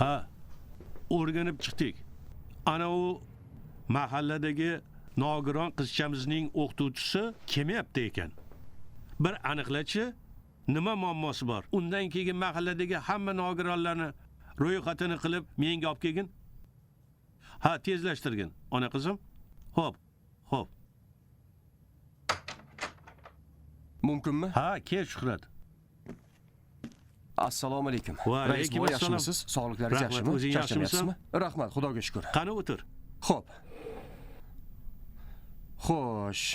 Ha, o'rganib chiqdik. Ana u mahalladagi nogiron qizchamizning o'qituvchisi kelmayapti ekan. Bir aniqlachi, nima muammosi bor? Undan keyin mahalladagi hamma nogironlarni ro'yxatini qilib menga olib kelgin. Ha, tezlashtirgin, ona qizim. Xo'p, xo'p. Mumkinmi? Ha, kel Shuhrat. Assalomu alaykum. Va Rais alaykum buva, assalom. yaxshimisiz? Sog'liqlaringiz Rahmat, yaxshimi? o'zing yaxshimisan? Charchamayapsizmi? Rahmat, Xudoga shukr. Qani o'tir. Xo'p. Xo'sh.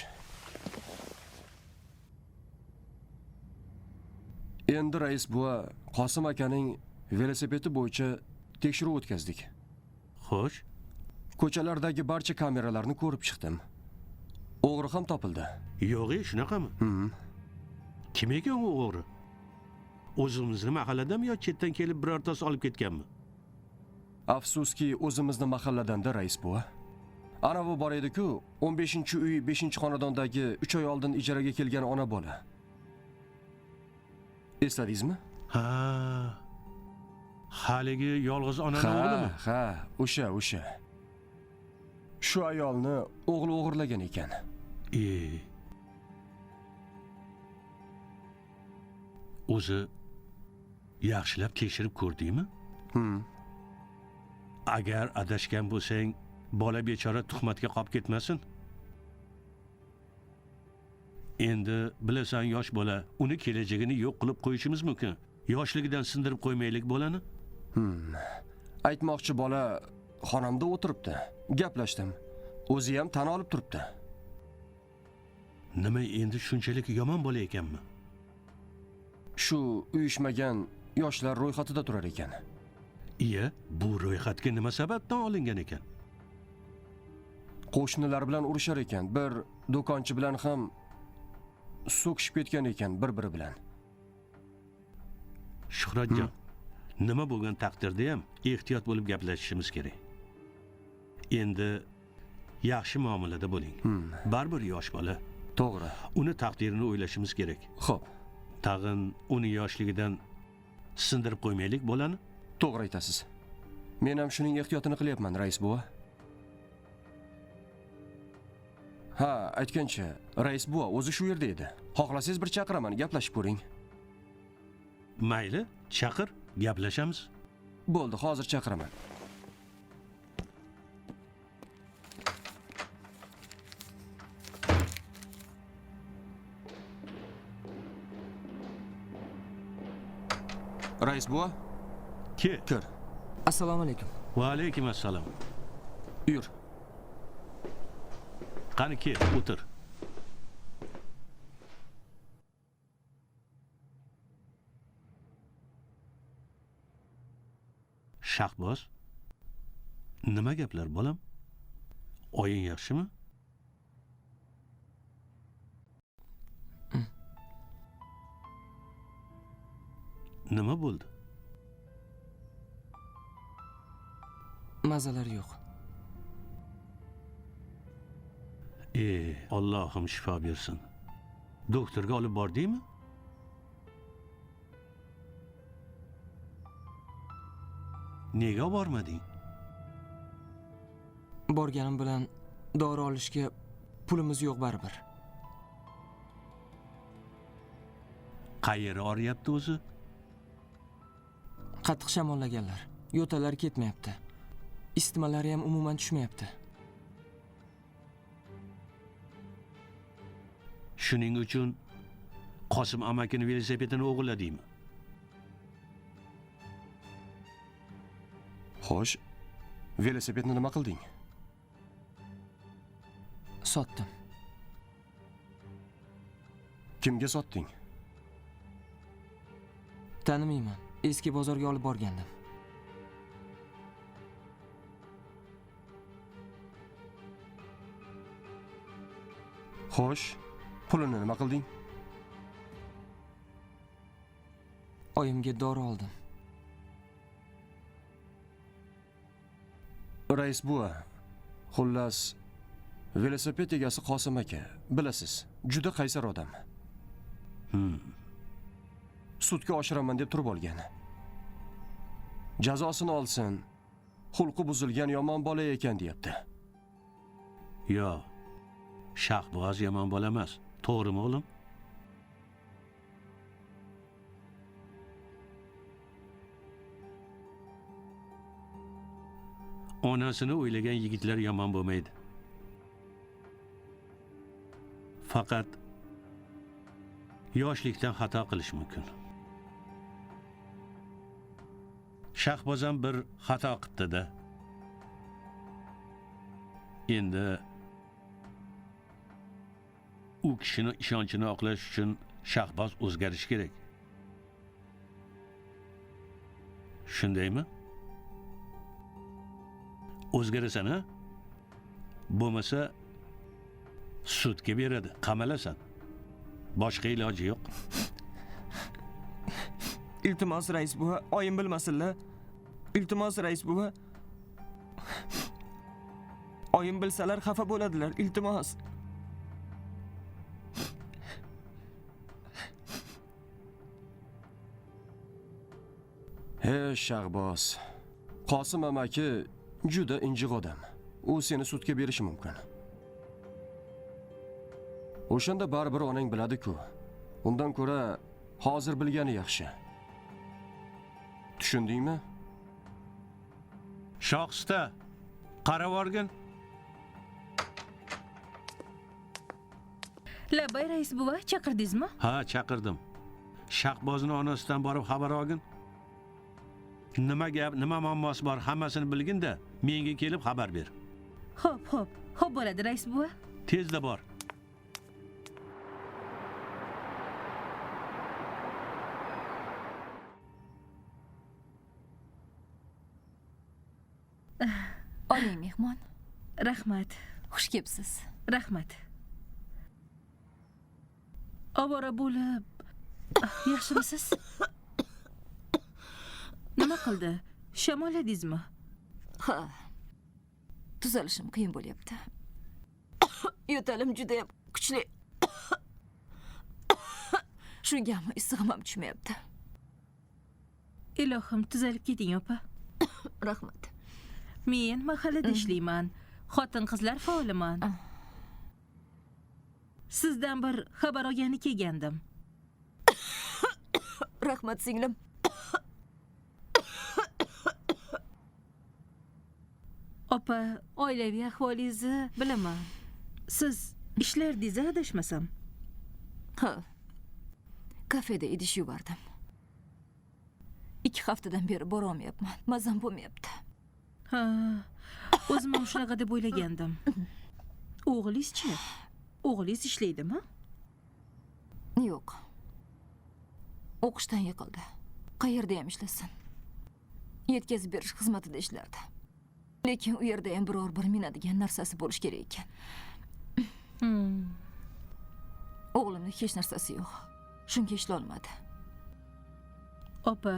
Endi rais buva, Qosim akaning velosipedi bo'yicha tekshiruv o'tkazdik. Xo'sh. Ko'chalardagi barcha kameralarni ko'rib chiqdim. O'g'ri ham topildi. Yo'q, shunaqami? Kim ekan u o'g'ri? O'zimizni mahalladami yo chetdan kelib birortasi olib ketganmi? Afsuski, o'zimizni mahalladan-da rais buva. Ana bu bor edi-ku, 15-uy 5-xonadondagi 3 oy oldin ijaraga kelgan ona bola. Esladingizmi? Ha. Haligi yolg'iz onani o'g'limi? Ha, o'sha, o'sha. Shu ayolni o'g'li o'g'irlagan ekan. O'zi yaxshilab tekshirib ko'rdingmi? Agar adashgan bo'lsang, bola bechora tuhmatga qolib ketmasin. Endi bilasan, yosh bola, uni kelajagini yo'q qilib qo'yishimiz mumkin. Yoshligidan sindirib qo'ymaylik bolani. Aytmoqchi, bola xonamda o'tiribdi. Gaplashdim. O'zi ham tan olib turibdi. Nima endi shunchalik yomon bola ekanmi? Shu uyushmagan yoshlar ro'yxatida turar ekan. Iya, bu ro'yxatga nima sababdan olingan ekan? Qo'shnilar bilan urushar ekan. Bir do'konchi bilan ham so'kishib ketgan ekan bir-biri bilan. Shuhratjon, nima bo'lgan taqdirda ham ehtiyot bo'lib gaplashishimiz kerak. Endi yaxshi muomalada bo'ling. Baribir yosh bola. To'g'ri. Uni taqdirini o'ylashimiz kerak. Xo'p. Tag'in uni yoshligidan sindirib qo'ymaylik bolani. To'g'ri aytasiz. Men ham shuning ehtiyotini qilyapman, rais buva. Ha, aytgancha, rais buva o'zi shu yerda edi. Xohlasangiz bir chaqiraman, gaplashib ko'ring. Mayli, chaqir, gaplashamiz. Bo'ldi, hozir chaqiraman. Rais buva? Ke. Kir. Assalomu alaykum. Va alaykum assalom. Yur. Qani ke, o'tir. Shahboz, nima gaplar bolam? Oying yaxshimi? Nima bo'ldi? Mazalari yo'q. Allohim shifo bersin. Doktorga olib bordingmi? Nega bormading? Borganim bilan dori olishga pulimiz yo'q baribir. Qayeri og'riyapti o'zi? Qattiq shamollaganlar. Yo'tallar ketmayapti. Isitmalari ham umuman tushmayapti. Shuning uchun Qosim amakini velosipedini o'g'irladingmi? Xo'sh, velosipedni nima qilding? Sotdim. Kimga sotding? Tanimayman. Eski bozorga olib borgandim. Xo'sh, pulini nima qilding? Oyimga dori oldim. Rais buva, xullas, velosiped egasi Qosim aka, bilasiz, juda qaysar odam. Sudga oshiraman deb turib olgan. Jazosini olsin. Xulqi buzilgan yomon bola ekan deyapti. Yo'q. Shahboz yomon bola emas. To'g'rimi, o'g'lim? Onasini o'ylagan yigitlar yomon bo'lmaydi. Faqat yoshlikdan xato qilish mumkin. Shahboz ham bir xato qildi-da. Endi u kishini ishonchini oqlash uchun Shahboz o'zgarishi kerak. Shundaymi? O'zgarasan, ha? Bo'lmasa sudga beradi, qamalasan. Boshqa iloji yo'q. Iltimos rais buva, oyim bilmasinlar. Iltimos rais buva. Oyim bilsalar xafa bo'ladilar, iltimos. He Shahboz, Qosim amaki juda injiq odam. U seni sudga berishi mumkin. O'shanda baribir onang biladi-ku. Undan ko'ra hozir bilgani yaxshi. Tushundingmi? Shohista, qarab olgin. Labay rais buva, chaqirdingizmi? Ha, chaqirdim. Shahbozning onasidan borib xabar olgin. Nima gap, nima muammosi bor, hammasini bilgin-da, menga kelib xabar ber. Xo'p, xo'p. Xo'p bo'ladi rais buva. Tezda bor. Oling mehmon. Rahmat. Xush kelibsiz. Rahmat. Ovora bo'lib, yaxshimisiz? Nima qildi? Shamolladingizmi? Ha. Tuzalishim qiyin bo'lyapti. Yo'talim juda ham kuchli. Shungami issig'im ham tushmayapti. Ilohim, tuzalib keting, opa. Rahmat. Men mahallada ishlayman. Xotin-qizlar faoliman. Sizdan bir xabar olgani kelgandim. Rahmat singlim. Opa, oilaviy ahvolingizni bilaman. Siz ishlardingiz, adashmasam. Ha. Kafeda idish yuvardim. 2 haftadan beri bora olmayapman. Mazam bo'lmayapti. Ha, o'zim ham shunaqa deb o'ylagandim. O'g'lingizchi? O'g'lingiz ishlaydimi? Yo'q. O'qishdan yiqildi. Qayerda ham ishlasin. Yetkazib berish xizmatida ishlardi. Lekin u yerda ham biror bir minadigan narsasi bo'lish kerak ekan. O'g'limning hech narsasi yo'q. Shunga ishlolmadi. Opa,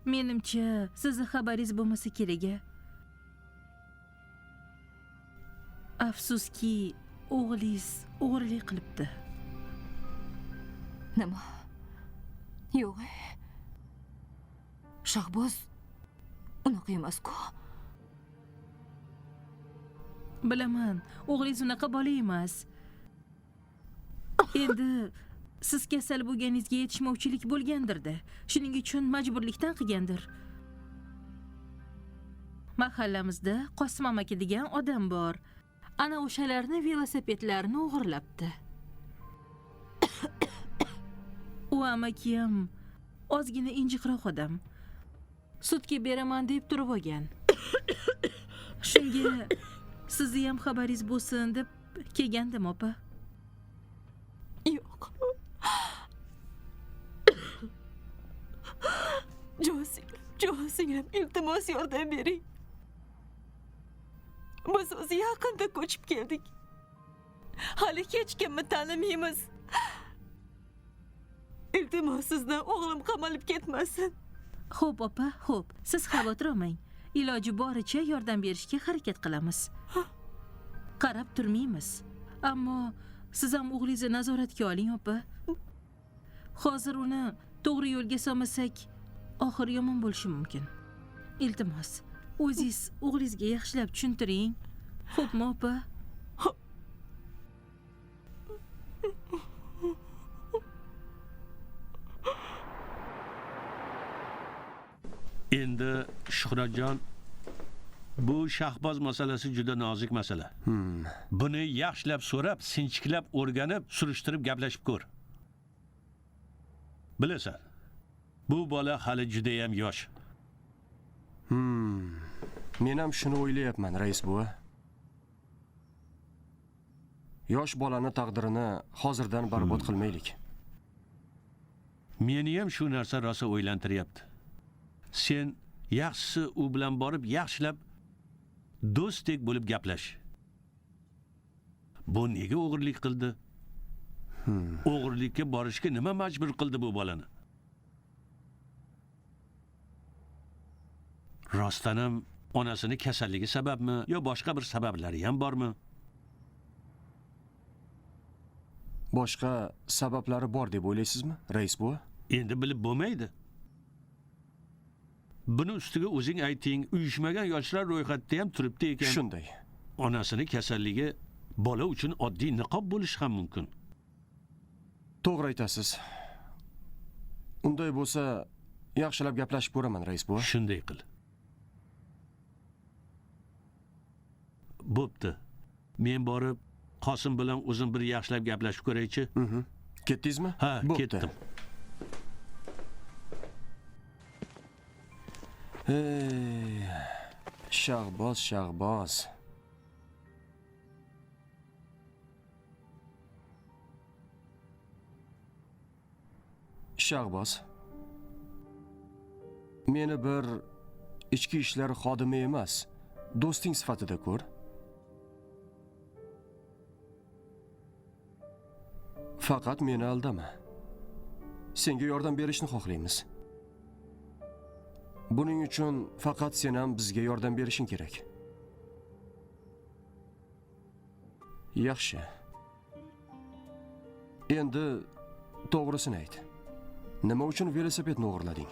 menimcha sizni xabaringiz bo'lmasa kerak-a. Afsuski, o'g'lingiz o'g'irlik qilibdi. Nima? Yo'q. Shahboz unaqa emas-ku. Bilaman, o'g'lingiz unaqa bola emas. Endi siz kasal bo'lganingizga yetishmovchilik bo'lgandir-da. Shuning uchun majburlikdan qilgandir. Mahallamizda Qosim amaki degan odam bor. Ana o'shalarni velosipedlarini o'g'irlabdi. U amaki ham ozgina injiqroq odam. Sudga beraman deb turib olgan. Shunga sizni ham xabaringiz bo'lsin deb kelgandim, opa. Yo'q. Jon singlim, jon singlim, iltimos yordam bering. Biz o'zi yaqinda ko'chib keldik. Hali hech kimni tanimaymiz. Iltimos sizdan o'g'lim qamalib ketmasin. Xo'p, opa, xo'p. Siz xavotir olmang. Iloji boricha yordam berishga harakat qilamiz. Qarab turmaymiz. Ammo siz ham o'g'lingizni nazoratga oling, opa. Hozir uni to'g'ri yo'lga solmasak, oxiri yomon bo'lishi mumkin. Iltimos, o'zingiz o'g'lingizga yaxshilab tushuntiring. Xo'pmi, opa? Endi Shuhratjon, bu Shahboz masalasi juda nozik masala. Buni yaxshilab so'rab, sinchiklab o'rganib, surishtirib gaplashib ko'r. Bilasan, bu bola hali juda ham yosh. Men ham shuni o'ylayapman, rais buva. Yosh bolani taqdirini hozirdan barbod qilmaylik. Meni ham shu narsa rosa o'ylantiryapti. Sen yaxshisi u bilan borib yaxshilab do'stdek bo'lib gaplash. Bu nega o'g'irlik qildi? O'g'irlikka borishga nima majbur qildi bu bolani? Rostdan ham onasini kasalligi sababmi yo boshqa bir sabablari ham bormi? Boshqa sabablari bor deb o'ylaysizmi, rais buva? Endi bilib bo'lmaydi. Buni ustiga o'zing ayting, uyushmagan yoshlar ro'yxatida ham turibdi ekan. Shunday. Onasini kasalligi bola uchun oddiy niqob bo'lishi ham mumkin. To'g'ri aytasiz. Unday bo'lsa, yaxshilab gaplashib ko'raman, rais buva. Shunday qil. Bo'pti. Men borib Qosim bilan o'zim bir yaxshilab gaplashib ko'raychi. Ketdingizmi? Ha, ketdim. Ey, Shahboz, Shahboz. Shahboz. Meni bir ichki ishlar xodimi emas, do'sting sifatida ko'r. Faqat meni aldama. Senga yordam berishni xohlaymiz. Buning uchun faqat sen ham bizga yordam berishing kerak. Yaxshi. Endi to'g'risini ayt. Nima uchun velosipedni o'g'irlading?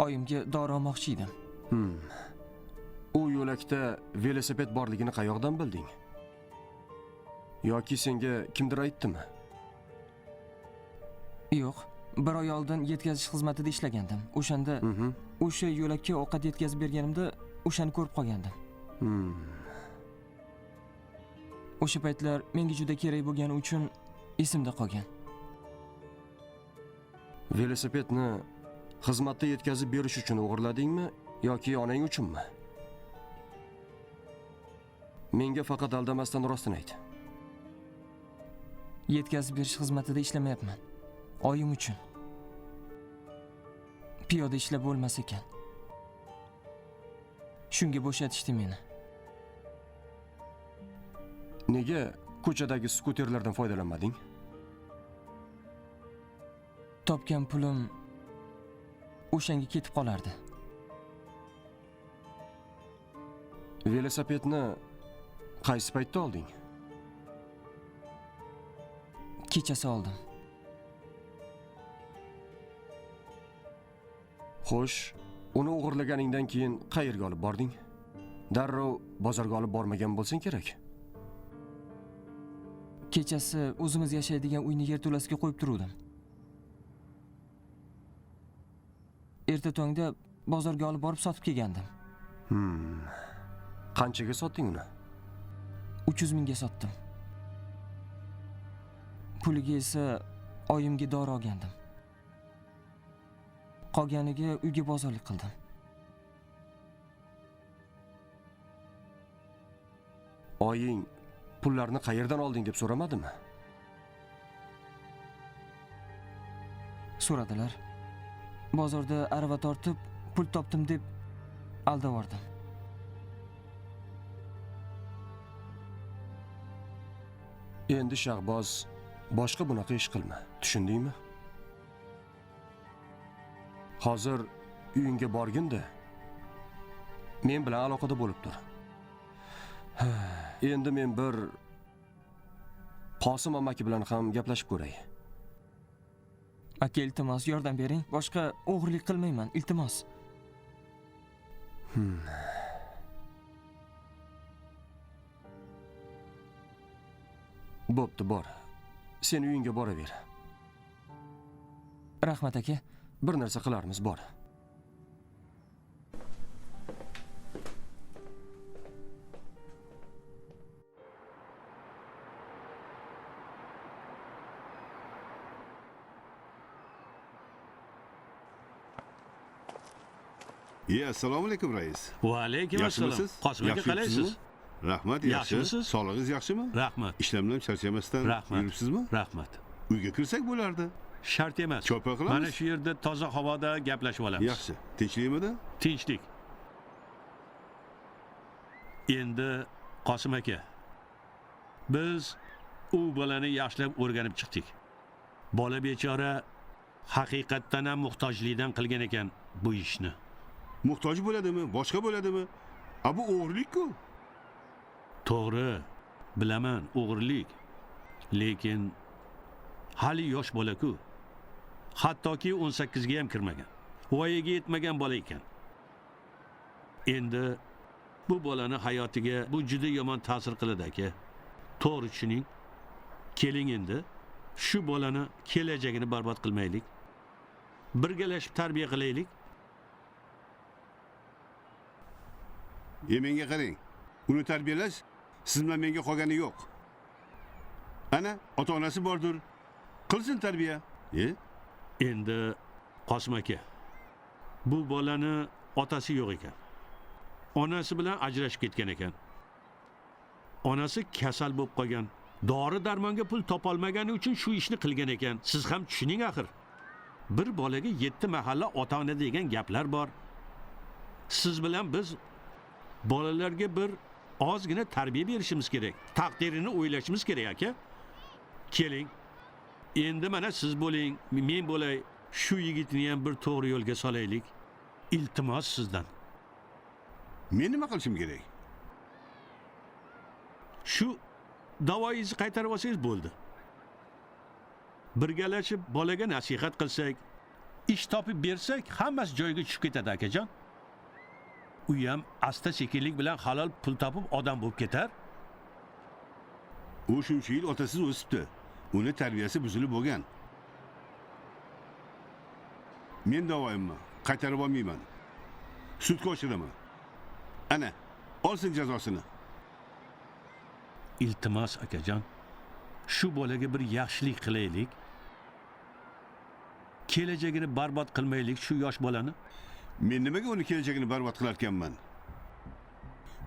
Oyimga dori olmoqchi edim. U yo'lakda velosiped borligini qayoqdan bilding? Yoki senga kimdir aytdimi? Yo'q, bir oy oldin yetkazish xizmatida ishlagandim. O'shanda o'sha yo'lakka ovqat yetkazib berganimda o'shani ko'rib qolgandim. O'sha paytlar menga juda kerak bo'lgani uchun esimda qolgan. Velosipedni xizmatda yetkazib berish uchun o'g'irladingmi yoki onang uchunmi? Menga faqat aldamasdan rostini ayt. Yetkazib berish xizmatida ishlamayapman. Oyim uchun. Piyoda ishlab bo'lmas ekan. Shunga bo'shatishdi meni. Nega ko'chadagi skuterlardan foydalanmading? Topgan pulim o'shanga ketib qolardi. Velosipedni qaysi paytda olding? Kechasi oldim. Xo'sh, uni o'g'irlaganingdan keyin qayerga olib bording? Darrov bozorga olib bormagan bo'lsang kerak. Kechasi o'zimiz yashaydigan uyni yerto'lasiga qo'yib turuvdim. Erta tongda bozorga olib borib sotib kelgandim. Qanchaga sotding uni? 300 mingga sotdim. Puliga esa oyimga dori olgandim. Qolganiga uyga bozorlik qildim. Oying pullarni qayerdan olding deb so'ramadimi? So'radilar. Bozorda arava tortib pul topdim deb aldavordim. Endi Shahboz, boshqa bunaqa ish qilma. Tushundingmi? Hozir uyingga borgin-da, men bilan aloqada bo'lib tur. Endi men bir Qosim amaki bilan ham gaplashib ko'ray. Aka, iltimos, yordam bering. Boshqa o'g'irlik qilmayman, iltimos. Bo'pti, bor. Sen uyingga boraver. Rahmat aka. Bir narsa qilarmiz, bor. Ye, assalomu alaykum rais. Va alaykum assalom. Yaxshimisiz? Qosim aka, Yaxshi qalaysiz? yuribsizmi? Rahmat, yaxshi. Yaxshimisiz? Sog'lig'ingiz yaxshimi? Rahmat. Ishlar bilan charchamasdan Rahmat. yuribsizmi? Rahmat. Uyga kirsak bo'lardi. Shart emas. Cho'pa qilamiz. Mana shu yerda toza havoda gaplashib olamiz. Yaxshi. Tinchlikmidi? Tinchlik. Endi Qosim aka, biz u bolani yaxshilab o'rganib chiqdik. Bola bechora haqiqatdan ham muhtojlikdan qilgan ekan bu ishni. Muhtoj bo'ladimi, boshqa bo'ladimi? A bu o'g'irlik-ku. To'g'ri, bilaman, o'g'irlik. Lekin hali yosh bola-ku. Hattoki 18 ga ham kirmagan. Voyaga yetmagan bola ekan. Endi bu bolani hayotiga bu juda yomon ta'sir qiladi aka. To'g'ri tushuning. Keling endi shu bolani kelajagini barbod qilmaylik. Birgalashib tarbiya qilaylik. Menga qarang. Uni tarbiyalash siz bilan menga qolgani yo'q. Ana, ota-onasi bordir. Qilsin tarbiya. Endi Qosim aka, bu bolani otasi yo'q ekan. Onasi bilan ajrashib ketgan ekan. Onasi kasal bo'lib qolgan. Dori darmonga pul topolmagani uchun shu ishni qilgan ekan. Siz ham tushuning axir. Bir bolaga 7 mahalla ota-ona degan gaplar bor. Siz bilan biz bolalarga bir ozgina tarbiya berishimiz kerak. Taqdirini o'ylashimiz kerak aka. Keling. Endi mana siz bo'ling, men bo'lay. Shu yigitni ham bir to'g'ri yo'lga solaylik. Iltimos sizdan. Men nima qilishim kerak? Shu davoyingizni qaytarib olsangiz bo'ldi. Birgalashib bolaga nasihat qilsak, ish topib bersak, hammasi joyiga tushib ketadi akajon. U ham asta-sekinlik bilan halol pul topib odam bo'lib ketar. U shuncha yil otasiz o'sibdi. Uni tarbiyasi buzilib bo'lgan. Men davoyimni qaytarib olmayman. Sudga oshiraman. Ana, olsin jazosini. Iltimos akajon, shu bolaga bir yaxshilik qilaylik. Kelajagini barbod qilmaylik shu yosh bolani. Men nimaga uni kelajagini barbod qilar ekanman?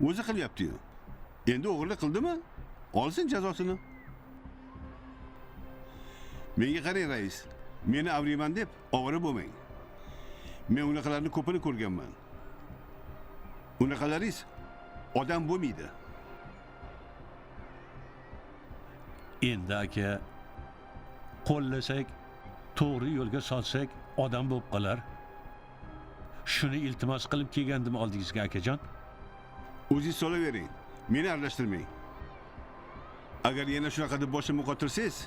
O'zi qilyapti-yu. Endi o'g'irlik qildimi? Olsin jazosini. Menga qarang rais, meni avriyman deb ovora bo'lmang. Men unaqalarni ko'pini ko'rganman. Unaqalaringiz odam bo'lmaydi. Endi aka, qo'llasak, to'g'ri yo'lga solsak, odam bo'lib qolar. Shuni iltimos qilib kelgandim oldingizga akajon. O'zingiz solavering, meni aralashtirmang. Agar yana shunaqa deb boshimni qotirsangiz,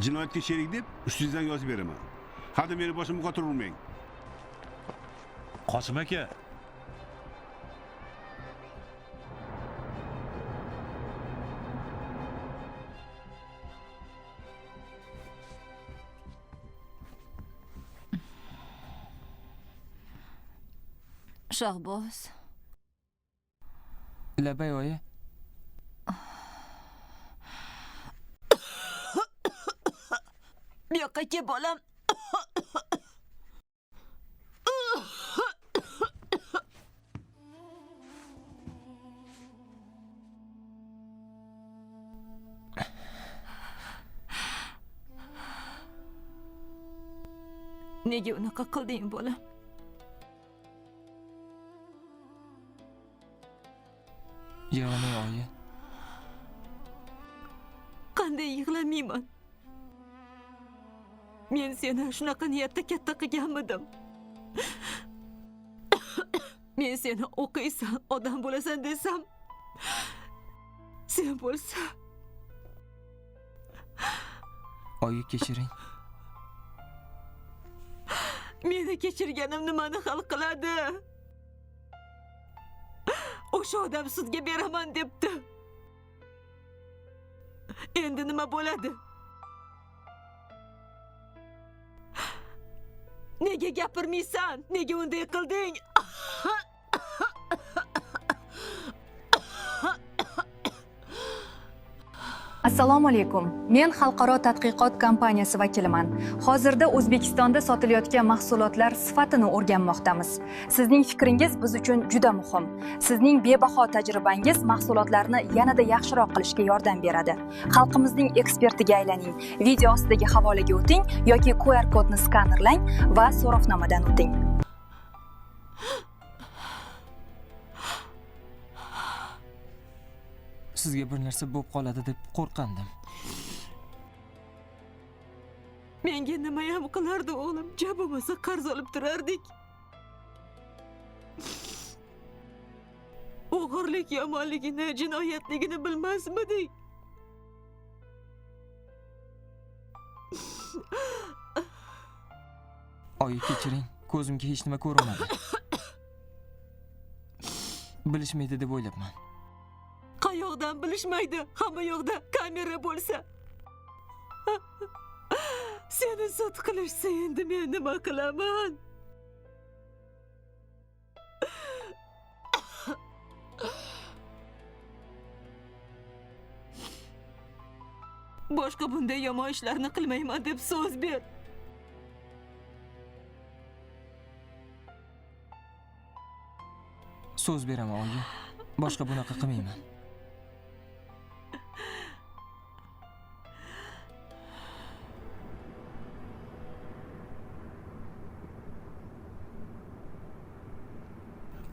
jinoyatga sherik deb ustingizdan yozib beraman. Hadi meni boshimni qotirmang. Qosim aka. Shahboz. Labay oyi. Bu yoqqa kel bolam. Nega unaqa qilding bolam? Yig'lamang oyi. Qanday yig'lamayman? Men seni shunaqa niyatda katta qilganmidim? Men seni o'qiysan, odam bo'lasan desam, sen bo'lsa. Oyi, kechiring. Meni kechirganim nimani hal qiladi? O'sha odam sudga beraman debdi. Endi nima bo'ladi? Nega gapirmaysan? Nega unday qilding? Assalomu alaykum. Men Xalqaro tadqiqot kompaniyasi vakiliman. Hozirda O'zbekistonda sotilayotgan mahsulotlar sifatini o'rganmoqdamiz. Sizning fikringiz biz uchun juda muhim. Sizning bebaho tajribangiz mahsulotlarni yanada yaxshiroq qilishga yordam beradi. Xalqimizning ekspertiga aylaning. Video ostidagi havolaga o'ting yoki QR kodni skanerlang va so'rovnomadan o'ting. Sizga bir narsa bo'lib qoladi deb qo'rqandim. Menga nima ham qilardi o'g'lim? Ja bo'lmasa qarz olib turardik. O'g'irlik yomonligini, jinoyatligini bilmasmidik? Oyi, kechiring, ko'zimga hech nima ko'rinmadi. Bilishmaydi deb o'ylabman. Qayoqdan bilishmaydi? Hamma yoqda kamera bo'lsa. Seni sud qilishsa endi men nima qilaman? Boshqa bunday yomon ishlarni qilmayman deb so'z ber. So'z beraman oyi. Boshqa bunaqa qilmayman.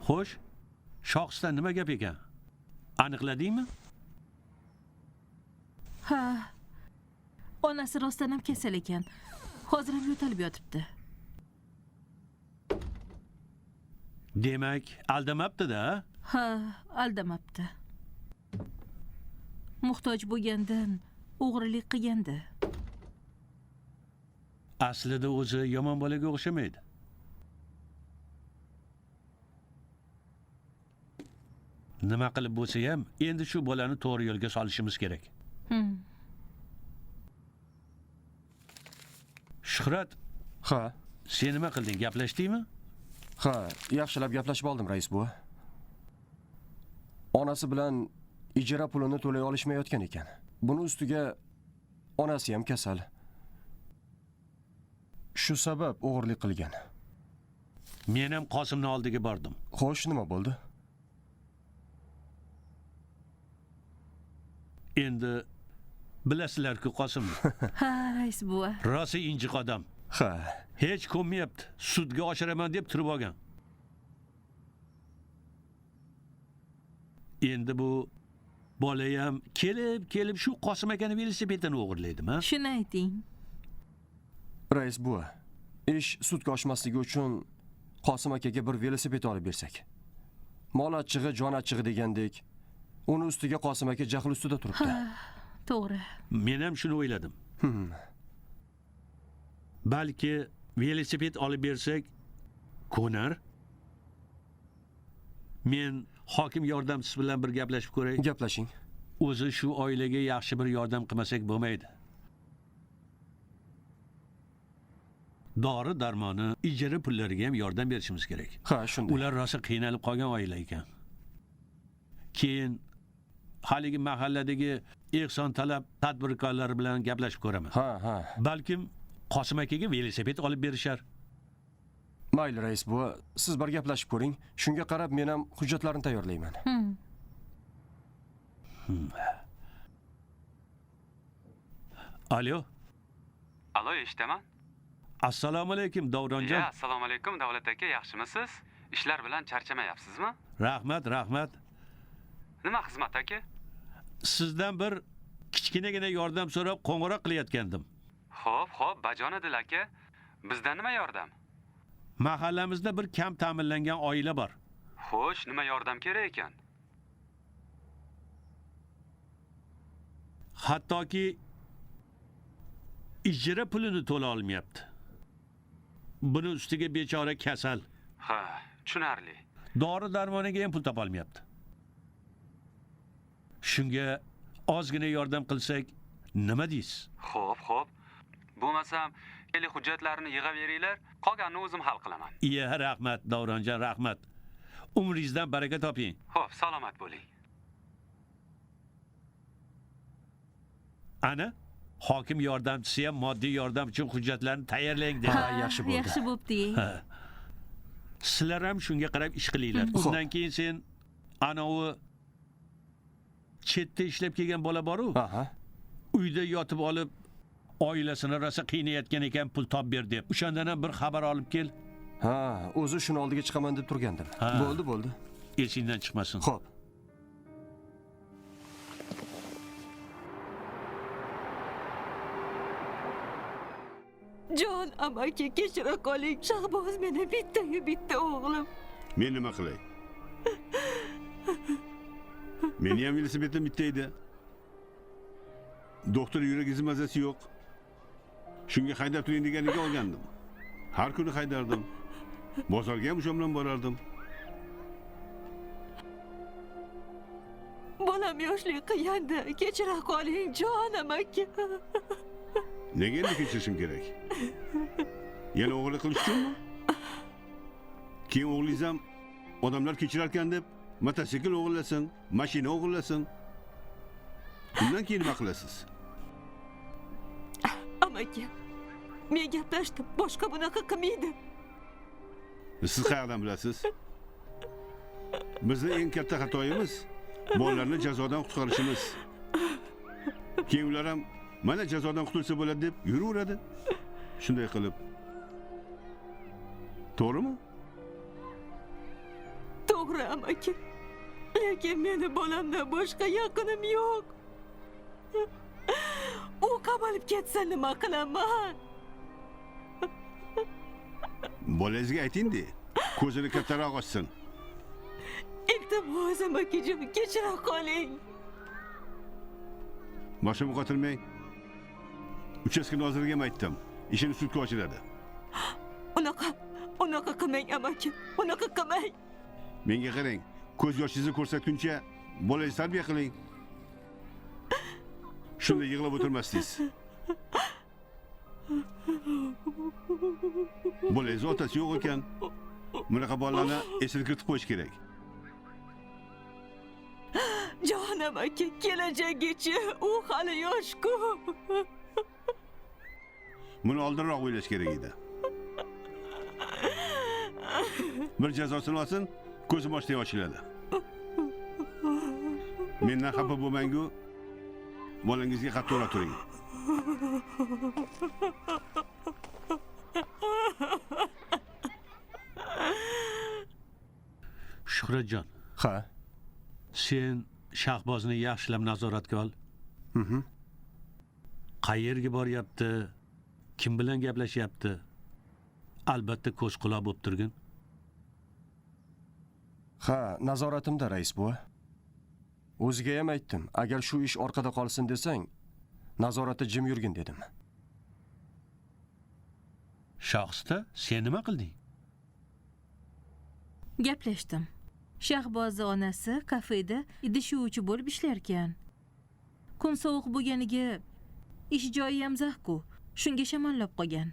Xo'sh, Shohista nima gap ekan? Aniqladingmi? Ha. Onasi rostdan ham kasal ekan. Hozir ham yo'talib yotibdi. Demak, aldamabdi-da? Ha, aldamabdi. Muhtoj bo'lgandan o'g'rilik qilgandi. Aslida o'zi yomon bolaga o'xshamaydi. Nima qilib bo'lsa ham endi shu bolani to'g'ri yo'lga solishimiz kerak. Shuhrat, Ha. Sen nima qilding? Gaplashdingmi? Ha, yaxshilab gaplashib oldim rais buva. Onasi bilan ijara pulini to'lay olishmayotgan ekan. Buni ustiga onasi ham kasal. Shu sabab o'g'irlik qilgan. Men ham Qosimning oldiga bordim. Xo'sh, nima bo'ldi? Endi bilasizlar-ku Qosimni. Ha, rais buva. Rosa injiq odam. Ha. Hech ko'nmayapti. Sudga oshiraman deb turib olgan. Endi bu bola ham kelib shu Qosim akani velosipedini o'g'irlaydimi? Shuni ayting. Rais buva, ish sudga oshmasligi uchun Qosim akaga bir velosiped olib bersak. Mol achchig'i, jon achchig'i degandek, uni ustiga Qosim aka jahl ustida turibdi. Ha, to'g'ri. Men ham shuni o'yladim. Balki velosiped olib bersak ko'nar. Men hokim yordamchisi bilan bir gaplashib ko'ray. Gaplashing. O'zi shu oilaga yaxshi bir yordam qilmasak bo'lmaydi. Dori darmoni, ijara pullariga ham yordam berishimiz kerak. Ha, shunday. Ular rosa qiynalib qolgan oila ekan. Keyin haligi mahalladagi ehson talab tadbirkorlar bilan gaplashib ko'raman. Ha, ha. Balkim Qosim akaga velosiped olib berishar. Mayli rais buva, siz bir gaplashib ko'ring. Shunga qarab men ham hujjatlarni tayyorlayman. Alo. Alo, eshitaman. Assalomu alaykum Davronjon. Ya, assalomu alaykum Davlat aka, yaxshimisiz? Ishlar bilan charchamayapsizmi? Rahmat, rahmat. Nima xizmat aka? Sizdan bir kichkinagina yordam so'rab qo'ng'iroq qilayotgandim. Xo'p, xo'p, bajonidil aka. Bizdan nima yordam? Mahallamizda bir kam ta'minlangan oila bor. Xo'sh, nima yordam kerak ekan? Hattoki ijara pulini to'la olmayapti. Buni ustiga bechora kasal. Ha, tushunarli. Dori darmoniga ham pul topolmayapti. Shunga ozgina yordam qilsak, nima deysiz? Xo'p, xo'p. Bo'lmasam, kerakli hujjatlarni yig'averinglar, qolganini o'zim hal qilaman. Iya, rahmat Davronjon, rahmat. Umringizdan baraka toping. Xo'p, salomat bo'ling. Ana, hokim yordamchisi ham moddiy yordam uchun hujjatlarni tayyorlang dedi. Ha, yaxshi bo'ldi. Yaxshi bo'pti. Ha. Sizlar ham shunga qarab ish qilinglar. Undan keyin sen anavi chetda ishlab kelgan bola bor-u. Aha. Uyda yotib olib oilasini rosa qiynayotgan ekan, pul top ber deb. O'shandan ham bir xabar olib kel. Ha, o'zi shuni oldiga chiqaman deb turgandim. Bo'ldi, bo'ldi. Esingdan chiqmasin. Xo'p. Jon amaki, kechira qoling. Shahboz meni bitta-yu bitta o'g'lim. Men nima qilay? Meni ham velosipedim bitta edi. Doktor yuragingizni mazasi yo'q. Shunga haydab turing deganiga olgandim. Har kuni haydardim. Bozorga ham o'sha bilan borardim. Bolam yoshlik qilgandi. Kechira qoling, jon amaki. Nega endi kechirishim kerak? Yana o'g'irlik qilish uchunmi? Keyin o'g'lingiz ham odamlar kechirarkan deb mototsikl o'g'irlasin, mashina o'g'irlasin. Undan keyin nima qilasiz? Amaki, men gaplashdim, boshqa bunaqa qilmaydi. Siz qayerdan bilasiz? Bizning eng katta xatoyimiz bolalarni jazodan qutqarishimiz. Keyin ular ham mana jazodan qutulsa bo'ladi deb yuraveradi. Shunday qilib. To'g'rimi? To'g'ri amaki. Lekin meni bolamdan boshqa yaqinim yo'q. U qamalib ketsa nima qilaman? Bolangizga ayting-da, ko'zini kattaroq ochsin. Iltimos amakijon, kechira qoling. Boshimni qotirmang. Uchastka noziriga ham aytdim. Ishini sudga ochiladi. Unaqa qilmang amaki, unaqa qilmang. Menga qarang, ko'z yoshingizni ko'rsatguncha bolangizni tarbiya qiling. Shunda yig'lab o'tirmasdingiz. Bolangiz otasi yo'q ekan. Bunaqa bolalarni esini kiritib qo'yish kerak. Jon amaki, kelajagichi, u hali yosh-ku. Buni oldinroq o'ylash kerak edi. Bir jazosini olsin, ko'zi boshday ochiladi. Mendan xafa bo'lmang-u, bolangizga qattiqroq turing. Shuhratjon. Ha. Sen Shahbozni yaxshilab nazoratga ol. Qayerga boryapti? Kim bilan gaplashyapti? Albatta ko'z quloq bo'lib turgin. Ha, nazoratimda rais buva. O'ziga ham aytdim, agar shu ish orqada qolsin desang, nazoratda jim yurgin dedim. Shohista, sen nima qilding? Gaplashdim. Shahbozni onasi kafeda idish yuvuvchi bo'lib ishlar ekan. Kun sovuq bo'lganiga ish joyi ham zax-ku, shunga shamollab qolgan.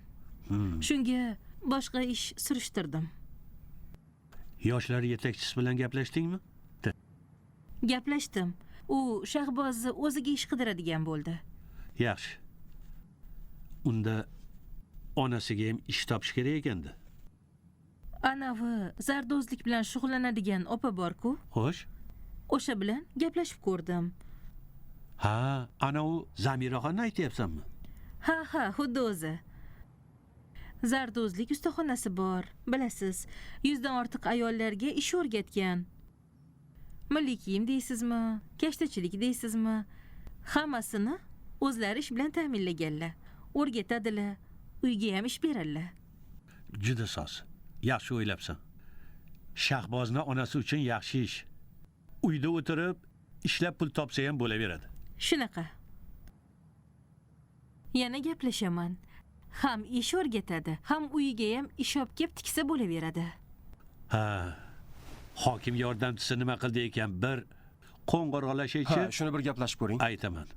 Shunga boshqa ish surishtirdim. Yoshlar yetakchisi bilan gaplashdingmi? Gaplashdim. U Shahbozni o'ziga ish qidiradigan bo'ldi. Yaxshi. Unda onasiga ham ish topish kerak ekanda. Anavi zardozlik bilan shug'ullanadigan opa bor-ku. Xo'sh. O'sha bilan gaplashib ko'rdim. Ha, ana u Zamiraxonni aytyapsanmi? Ha, ha, xuddi o'zi. Zardozlik ustaxonasi bor, bilasiz. 100 dan ortiq ayollarga ish o'rgatgan. Milliy kiyim deysizmi, kashtachilik deysizmi? Hammasini o'zlari ish bilan ta'minlaganlar. O'rgatadilar, uyga ham ish beradilar. Juda soz. Yaxshi o'ylabsan. Shahbozni onasi uchun yaxshi ish. Uyda o'tirib, ishlab pul topsa ham bo'laveradi. Shunaqa. Yana gaplashaman. Ham ish o'rgatadi, ham uyiga ham ish olib kelib tiksa bo'laveradi. Ha, hokim yordamchisi nima qildi ekan, bir qo'ng'iroqlashaychi. Ha, shuni bir gaplashib ko'ring. Aytaman.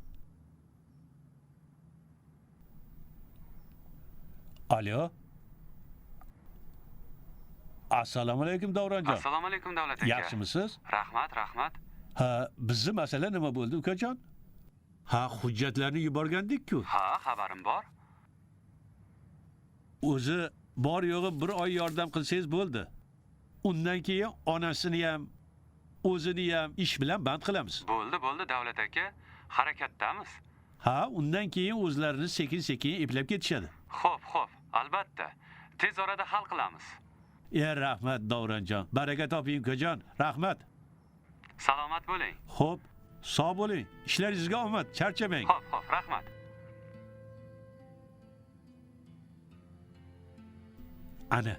Alo. Assalomu alaykum Davronjon. Assalomu alaykum Davlat aka. Yaxshimisiz? Rahmat, rahmat. Ha, bizni masala nima bo'ldi, ukajon? Ha, hujjatlarni yuborgandik-ku. Ha, xabarim bor. O'zi bor yo'g'i bir oy yordam qilsangiz bo'ldi. Undan keyin onasini ham, o'zini ham ish bilan band qilamiz. Bo'ldi, bo'ldi Davlat aka. Harakatdamiz. Ha, undan keyin o'zlarini sekin-sekin eplab ketishadi. Xo'p, xo'p, albatta. Tez orada hal qilamiz. Rahmat Davronjon. Baraka toping ukajon. Rahmat. Salomat bo'ling. Xo'p, sog' bo'ling. Ishlaringizga omad, charchamang. Xo'p, xo'p, rahmat. Ana,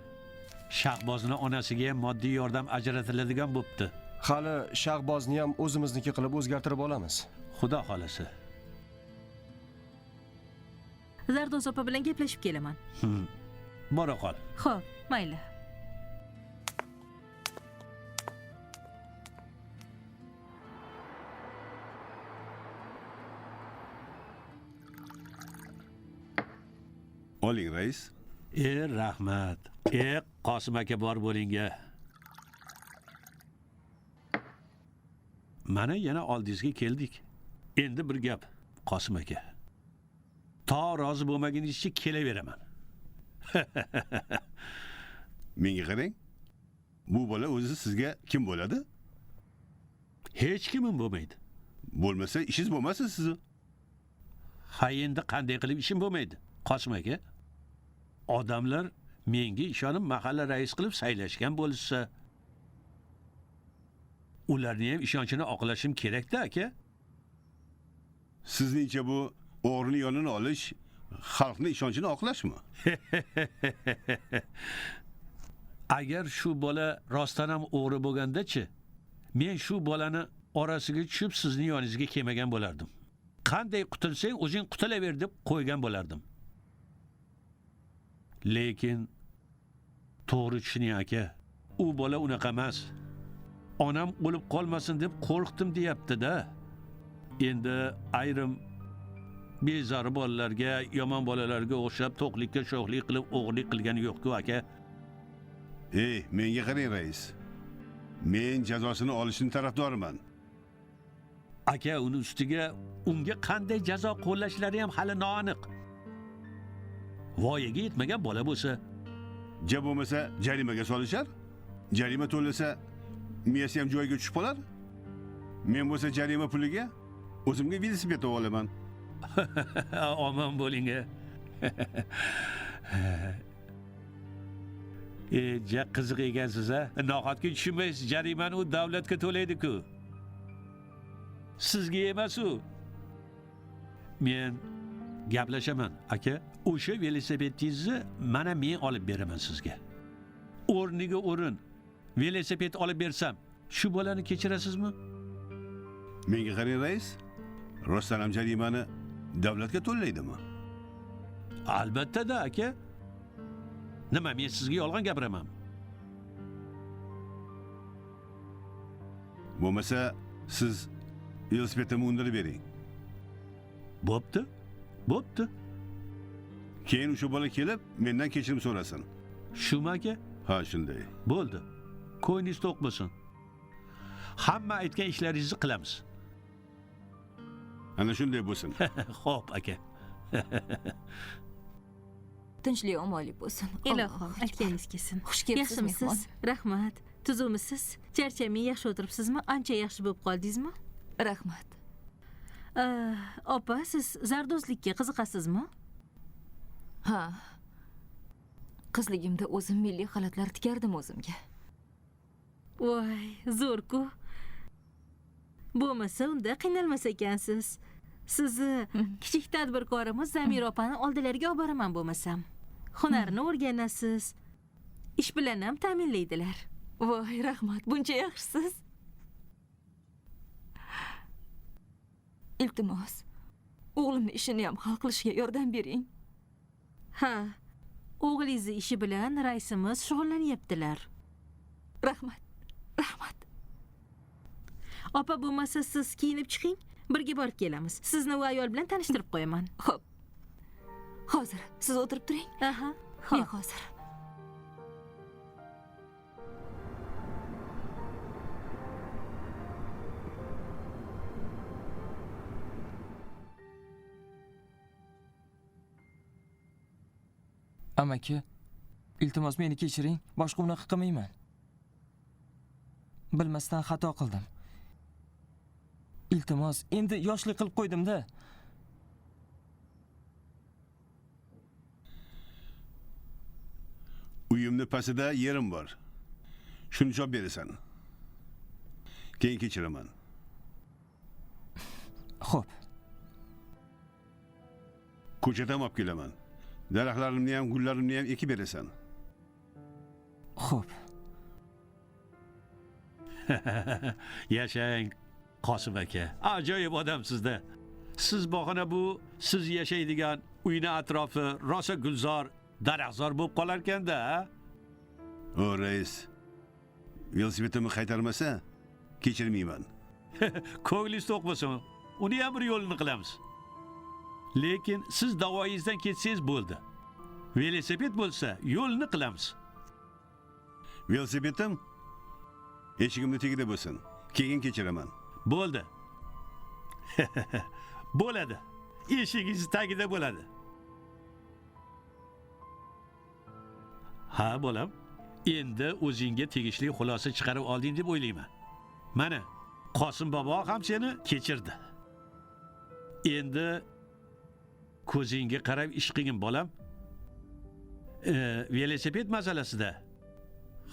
Shahbozni onasiga ham moddiy yordam ajratiladigan bo'pti. Hali Shahbozni ham o'zimizniki qilib o'zgartirib olamiz. Xudo xolasa. Zardoz opa bilan gaplashib kelaman. Bora qol. Xo'p, mayli. Oling rais. Rahmat. Qosim aka bor bo'ling-a. Mana yana oldingizga keldik. Endi bir gap, Qosim aka. To rozi bo'lmaguningizcha kelaveraman. Menga qarang. Bu bola o'zi sizga kim bo'ladi? Hech kimim bo'lmaydi. Bo'lmasa ishingiz bo'lmasin sizni. Ha, endi qanday qilib ishim bo'lmaydi, Qosim aka? Odamlar menga ishonib mahalla rais qilib saylashgan bo'lsa, ularni ham ishonchini oqlashim kerak-da, aka. Sizningcha bu o'g'rining yonini olish xalqning ishonchini oqlashmi? Agar shu bola rostdan ham o'g'ri bo'lganda-chi, men shu bolani orasiga tushib sizning yoningizga kelmagan bo'lardim. Qanday qutulsang o'zing qutulaver deb qo'ygan bo'lardim. Lekin to'g'ri tushuning aka, u bola unaqa emas. Onam o'lib qolmasin deb qo'rqdim deyapti-da. Endi ayrim bezori bolalarga, yomon bolalarga o'xshab to'qlikka sho'xlik qilib o'g'irlik qilgani yo'q-ku aka. Ey, menga qarang rais. Men jazosini olishini tarafdoriman. Aka, uni ustiga unga qanday jazo qo'llashlari ham hali noaniq. Voyaga yetmagan bola bo'lsa, ja bo'lmasa jarimaga solishar. Jarima to'lasa miyasi ham joyiga tushib qolar. Men bo'lsa jarima puliga o'zimga velosiped olaman. Omon bo'ling-a. Ja qiziq ekansiz-a. Nohaqga tushunmaysiz, jarimani u davlatga to'laydi-ku. Sizga emas u. Men gaplashaman, aka. O'sha velosipedingizni mana men olib beraman sizga. O'rniga o'rin velosiped olib bersam, shu bolani kechirasizmi? Menga qarang rais, rostdan ham jarimani davlatga to'laydimi? Albatta-da, aka. Nima, men sizga yolg'on gapiraman? Bo'lmasa siz velosipedimni undirib bering. Bo'pti. Bo'pti. Keyin o'sha bola kelib mendan kechirim so'rasin. Shumi aka? Ha, shunday. Bo'ldi. Ko'nglingiz to'q bo'lsin. Hamma aytgan ishlaringizni qilamiz. Ana shunday bo'lsin. Xo'p, aka. Tinchlik, omonlik bo'lsin. Ilohim, aytganingiz kelsin. Xush kelibsiz, Yaxshimisiz? mehmon. Rahmat. Tuzukmisiz? Charchamay yaxshi o'tiribsizmi? Ancha yaxshi bo'lib qoldingizmi? Rahmat. Opa, siz zardozlikka qiziqasizmi? Ha. Qizligimda o'zim milliy xalatlar tikardim o'zimga. Voy, zo'r-ku. Bo'lmasa unda qiynalmas ekansiz. Sizni kichik tadbirkorimiz Zamira opani oldilariga olib boraman bo'lmasam. Hunarni o'rganasiz. Ish bilan ham ta'minlaydilar. Voy, rahmat, buncha yaxshisiz. Iltimos, o'g'limni ishini ham hal qilishga yordam bering. Ha, o'g'lingizni ishi bilan raisimiz shug'ullanyaptilar. Rahmat, rahmat. Opa, bo'lmasa siz kiyinib chiqing, birga borib kelamiz. Sizni u ayol bilan tanishtirib qo'yaman. Xo'p. Hozir siz o'tirib turing. Aha. Men hozir. Amaki, iltimos meni kechiring, boshqa unaqa qilmayman. Bilmasdan xato qildim. Iltimos, endi yoshlik qilib qo'ydim-da. Uyimni pastida yerim bor. Shuni chop berasan. Keyin kechiraman. Xo'p. Ko'chadan olib kelaman. Daraxtlarimni ham, gullarimni ham ekib berasan. Xo'p. Yashang Qosim aka. Ajoyib odamsiz-da. Siz bahona bu siz yashaydigan uyni atrofi rosa gulzor, daraxtzor bo'lib qolar ekan-da. O rais, velosipedimni qaytarmasa kechirmayman. Ko'nglingiz to'q bo'lsin. Uni ham bir yo'lini qilamiz. Lekin siz davoyingizdan ketsangiz bo'ldi. Velosiped bo'lsa, yo'lini qilamiz. Velosipedim eshigimni tagida bo'lsin. Keyin kechiraman. Bo'ldi. Bo'ladi. Eshigingiz tagida bo'ladi. Ha, bolam. Endi o'zingga tegishli xulosa chiqarib olding deb o'ylayman. Mana, Qosim bobo ham seni kechirdi. Endi ko'zingga qarab ish qilgin, bolam. Velosiped masalasida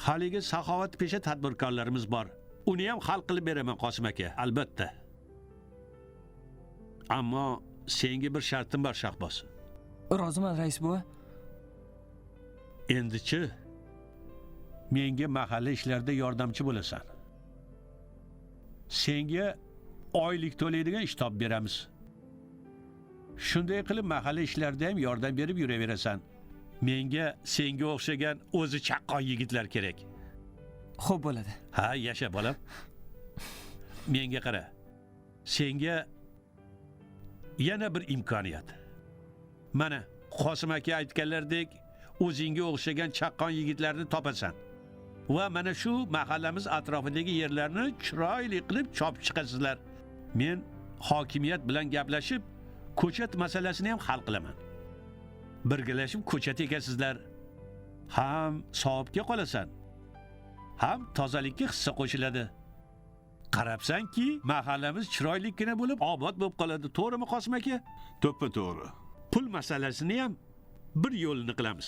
haligi saxovatpesha tadbirkorlarimiz bor. Uni ham hal qilib beraman Qosim aka, albatta. Ammo senga bir shartim bor, Shahboz. Roziman, rais buva. Endichi menga mahalla ishlarida yordamchi bo'lasan. Senga oylik to'laydigan ish topib beramiz. Shunday qilib mahalla ishlarida ham yordam berib yuraverasan. Menga senga o'xshagan o'zi chaqqon yigitlar kerak. Xo'p bo'ladi. Ha, yasha bolam. Menga qara. Senga yana bir imkoniyat. Mana Qosim aka aytganlaridek o'zingga o'xshagan chaqqon yigitlarni topasan. Va mana shu mahallamiz atrofidagi yerlarni chiroyli qilib chopib chiqasizlar. Men hokimiyat bilan gaplashib, ko'chat masalasini ham hal qilaman. Birgalashib ko'chat ekasizlar. Ham savobga qolasan, ham tozalikka hissa qo'shiladi. Qarabsanki, mahallamiz chiroylikkina bo'lib, obod bo'lib qoladi. To'g'rimi Qosim aka? To'ppa to'g'ri. Pul masalasini ham bir yo'lini qilamiz.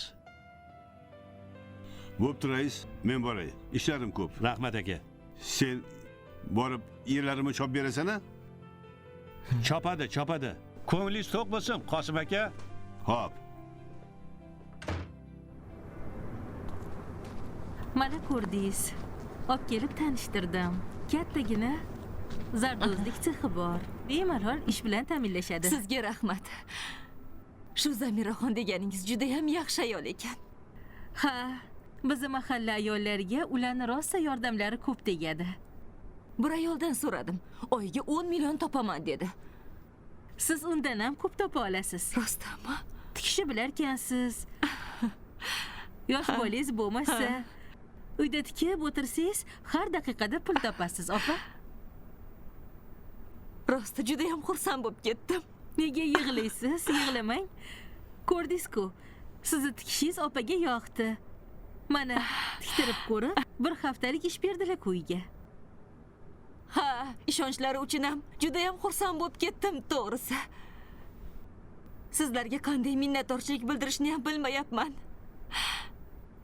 Bo'pti rais, men boray. Ishlarim ko'p. Rahmat aka. Sen borib yerlarimni chop berasan-a? Chopadi, chopadi. Ko'nglingiz to'q bo'lsin Qosim aka. Xo'p. Mana ko'rdingiz. Olib kelib tanishtirdim. Kattagina zardozlik sexi bor. Bemalol ish bilan ta'minlashadi. Sizga rahmat. Shu Zamiraxon deganingiz juda ham yaxshi ayol ekan. Ha, bizni mahalla ayollariga ularni rosa yordamlari ko'p tegadi. Bir ayoldan so'radim. Oyiga 10 million topaman dedi. Siz undan ham ko'p topa olasiz. Rostmi? Tikishni bilarkansiz. Yosh bolangiz bo'lmasa, uyda tikib o'tirsangiz, har daqiqada pul topasiz, opa. Rosti juda ham xursand bo'lib ketdim. Nega yig'laysiz? Yig'lamang. Ko'rdingiz-ku, sizni tikishingiz opaga yoqdi. Mana tiktirib ko'rib, bir haftalik ish berdilar uyga. Ha, ishonchlari uchun ham juda ham xursand bo'lib ketdim, to'g'risi. Sizlarga qanday minnatdorchilik bildirishni ham bilmayapman.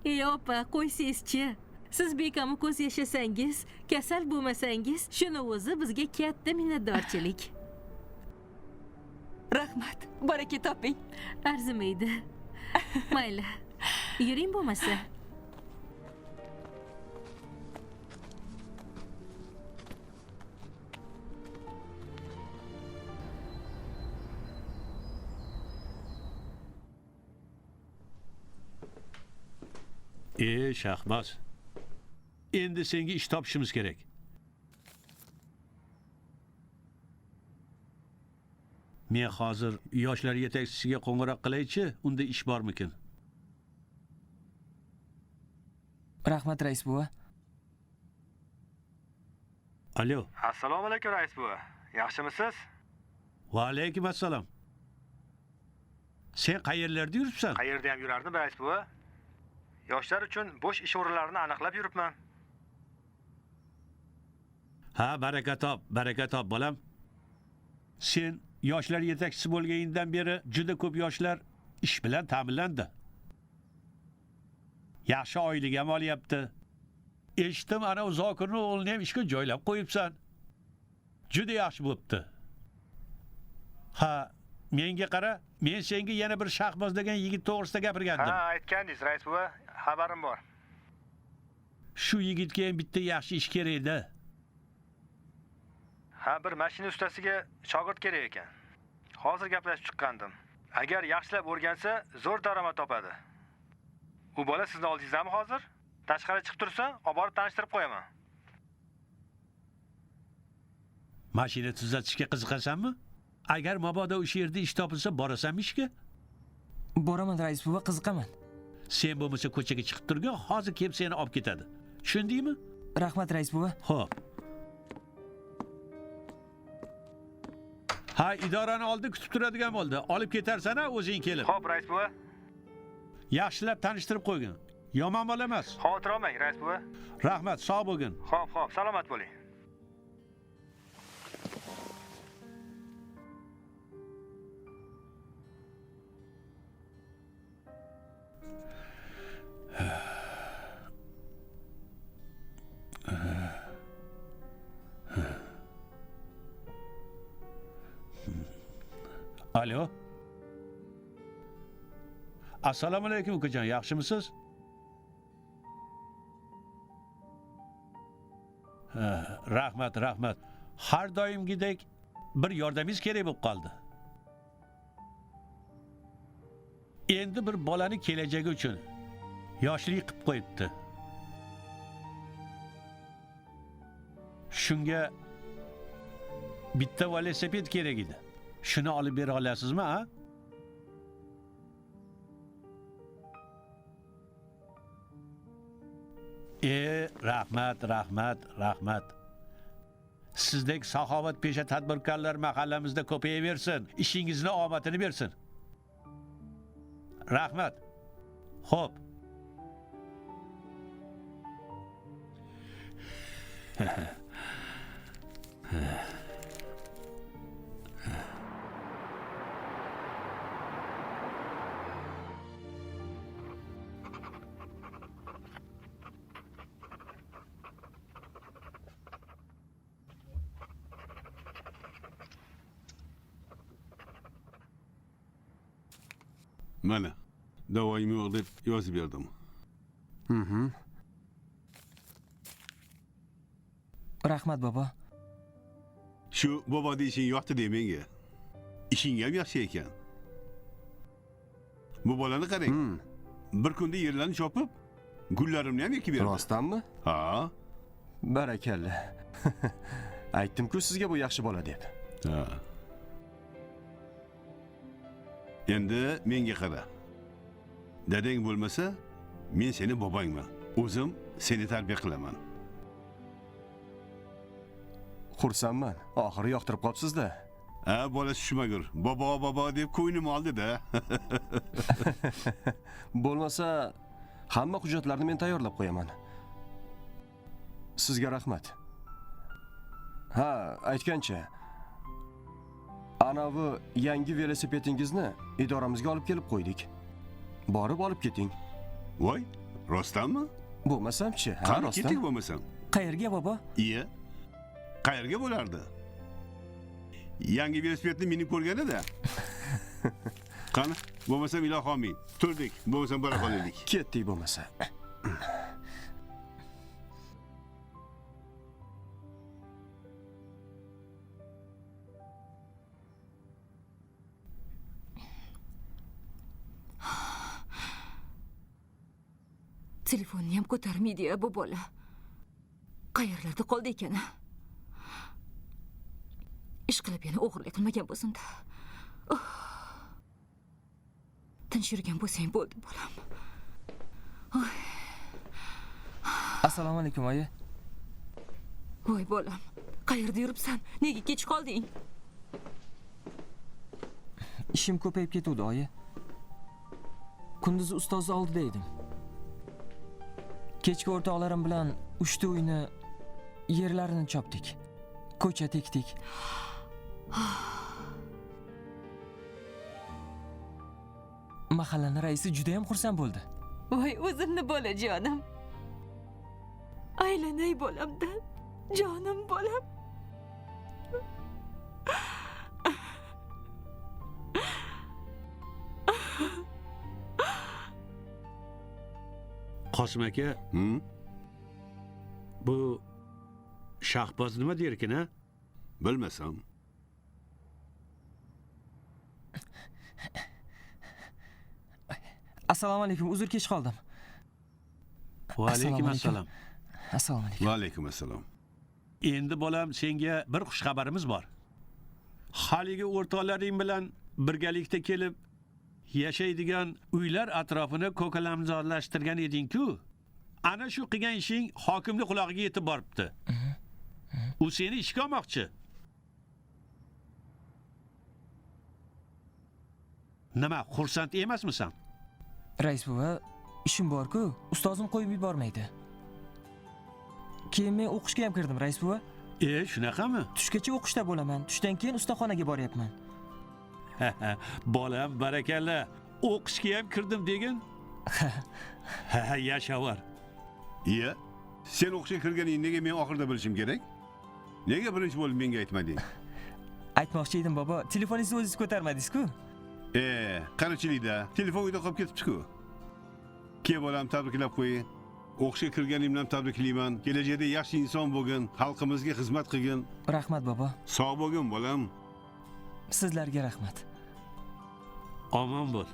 Ey opa, qo'ysangizchi. Siz bekamu ko'z yashasangiz, kasal bo'lmasangiz, shuni o'zi bizga katta minnatdorchilik. Rahmat, baraka toping. Arzimaydi. Mayli. Yuring bo'lmasa. Shahboz, endi senga ish topishimiz kerak. Men hozir yoshlar yetakchisiga qo'ng'iroq qilaychi, unda ish bormikin? Rahmat rais buva. Alo. Assalomu alaykum rais buva. Yaxshimisiz? Va alaykum assalom. Sen qayerlarda yuribsan? Qayerda ham yurardim rais buva. Yoshlar uchun bo'sh ish o'rinlarini aniqlab yuribman. Ha, baraka top, baraka top bolam. Sen yoshlar yetakchisi bo'lganingdan beri juda ko'p yoshlar ish bilan ta'minlandi. Yaxshi oylik ham olyapti. Eshitdim, ana Zokirning o'g'lini ham ishga joylab qo'yibsan. Juda yaxshi bo'pti. Ha, menga qara, men senga yana bir Shahboz degan yigit to'g'risida gapirgandim. Ha, aytgandingiz rais buva, xabarim bor. Shu yigitga ham bitta yaxshi ish kerak edi. Ha, bir mashina ustasiga shogird kerak ekan. Hozir gaplashib chiqqandim. Agar yaxshilab o'rgansa, zo'r daromad topadi. U bola sizni oldingizdami hozir? Tashqari chiqib tursa, olib borib tanishtirib qo'yaman. Mashina tuzatishga qiziqasanmi? Agar mabodo o'sha yerda ish topilsa, borasanmi ishga? Boraman rais buva, qiziqaman. Sen bo'lmasa ko'chaga chiqib turgin, hozir kelib seni olib ketadi. Tushundingmi? Rahmat rais buva. Xo'p. Ha, idorani oldi kutib turadigan bo'ldi. Olib ketarsan-a o'zing kelib. Xo'p, rais buva. Yaxshilab tanishtirib qo'ygin. Yomon bola emas. Xavotir olmang, rais buva. Rahmat, sog' bo'lgin. Xo'p, xo'p, salomat bo'ling. Alo. Assalomu alaykum ukajon, yaxshimisiz? Rahmat, rahmat. Har doimgidek bir yordamingiz kerak bo'lib qoldi. Endi bir bolani kelajagi uchun yoshlik qilib qo'yibdi. Shunga bitta velosiped kerak edi. Shuni olib bera olasizmi, ha? Rahmat, rahmat, rahmat. Sizdek saxovatpesha tadbirkorlar mahallamizda ko'payaversin, ishingizni omadini bersin. Rahmat. Xo'p. Mana, davoyim yo'q deb yozib berdim. Rahmat bobo. Shu bobo deyishing yoqdi de menga. Ishing ham yaxshi ekan. Bu bolani qarang. Bir kunda yerlarni chopib, gullarimni ham ekib berdi. Rostdanmi? Ha. Barakalla. Aytdim-ku sizga bu yaxshi bola deb. Ha. Endi menga qara. Dadang bo'lmasa, men seni bobangman. O'zim seni tarbiya qilaman. Xursandman. Oxiri yoqtirib qopsiz-da. Ha, bolasi tushmagur. Bobo, bobo deb ko'nglim oldi-da. Bo'lmasa, hamma hujjatlarni men tayyorlab qo'yaman. Sizga rahmat. Ha, aytgancha, anavi yangi velosipedingizni idoramizga olib kelib qo'ydik. Borib olib keting. Voy, rostdanmi? Bo'lmasamchi? Ha, Qani rostdan. ketik bo'lmasam. Qayerga bobo? Iya. Qayerga bo'lardi? Yangi velosipedni minib ko'rganida. Qani, bo'lmasam ilohi omin. Turdik, bo'lmasam bora qolaylik. Ketdik bo'lmasa. Telefonni ham ko'tarmaydi-ya bu bola. Qayerlarda qoldi ekan? Ish qilib yana o'g'irlik qilmagan bo'lsin-da. Tinch yurgan bo'lsang bo'ldi, bolam. Assalomu alaykum, oyi. Voy bolam, qayerda yuribsan? Nega kech qolding? Ishim ko'payib ketuvdi, oyi. Kunduzi ustozni oldida edim. Kechki o'rtoqlarim bilan 3 ta uyni yerlarini chopdik. Ko'cha tekdik. Mahallani raisi juda ham xursand bo'ldi. Voy o'zimni bolajonim. Aylanay bolamdan. Jonim bolam. Qosim aka, bu Shahboz nima derkin, a? Bilmasam. Assalomu alaykum, uzr kech qoldim. Va alaykum assalom. Assalomu alaykum. Va alaykum assalom. Endi bolam senga bir xush xabarimiz bor. Haligi o'rtoqlaring bilan birgalikda kelib yashaydigan uylar atrofini ko'kalamzorlashtirgan eding-ku. Ana shu qilgan ishing hokimning qulog'iga yetib boribdi. U seni ishga olmoqchi. Nima, xursand emasmisan? Rais buva, ishim bor-ku, ustozim qo'yib yubormaydi. Keyin men o'qishga ham kirdim, rais buva. Shunaqami? Tushgacha o'qishda bo'laman, tushdan keyin ustaxonaga boryapman. Bolam, barakalla. O'qishga ham kirdim degin. Ha, yashavar. Iya, sen o'qishga kirganingni nega men oxirida bilishim kerak? Nega birinchi bo'lib menga aytmading? Aytmoqchi edim, bobo, telefoningizni o'zingiz ko'tarmadingiz-ku. Qarachilikda telefon uyda qolib ketibdi-ku. Ke bolam, tabriklab qo'ying. O'qishga kirganing bilan tabriklayman. Kelajakda yaxshi inson bo'lgin, xalqimizga xizmat qilgin. Rahmat, bobo. Sog' bo'lgin, bolam. Sizlarga rahmat. Omon bo'l.